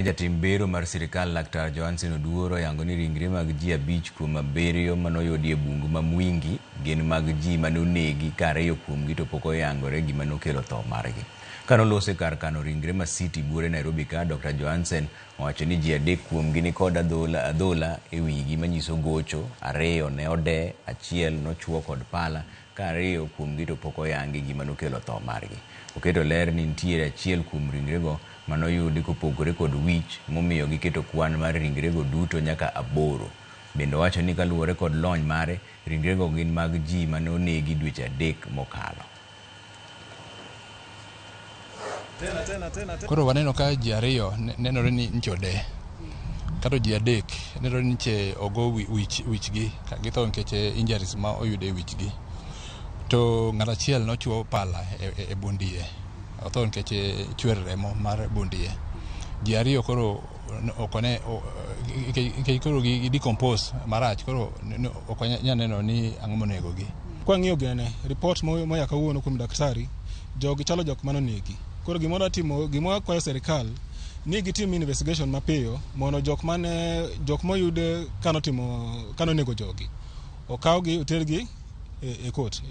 Jatim bero mar sirikal Laktar Johansen Oduor oyango ni ringre mag ji 5 kuom 7 manoyudi e bungu ma Mwingi gin mag ji mane onegi ka 2 kuomgi to pok oyangore gima nokelo tho margi. Kanoloso e kar kano ringre ma City buore Nairobi ka, Dr. Johansen owacho ni ji 3 kuomgi ni kod adhola e wigi manyiso gocho, 2 ne ode, 1 nochuo kod pala, ka 2 kuomgi to pok oyangi gima nokelo tho margi. Oketo ler ni nitiere achiel kuom ringrego manoyudi kopogore kod wich momiyo giketo kwan mar ringrego duto nyaka 8. Bende owacho ni kaluwore kod lony mare, ringrego gin mag ji mane onegi dweche 3 mokalo. Koro waneno ka ji 2 nenore ni nche ode, kato ji 3 nenore ni nche ogo wichgi, githo nikech injuries ma oyudo e wichgi. To ng'at achiel nochuo pala e bundie, otho nikech chwer remo mar bundie. Ji 2 koro ok one, nikech koro gi decompose marach, koro ok wanyal neno ni ang'o monegogi. Kwa ng'iyo gene, report moya kawuono kuom daktari, jogi chalo jok manonegi. Koro gimoro timo, gimoro kwayo serikal ni gitim investigation mapiyo mondo jok mane, jok moyud kanotimo, kanonego jogi okawgi otergi e court.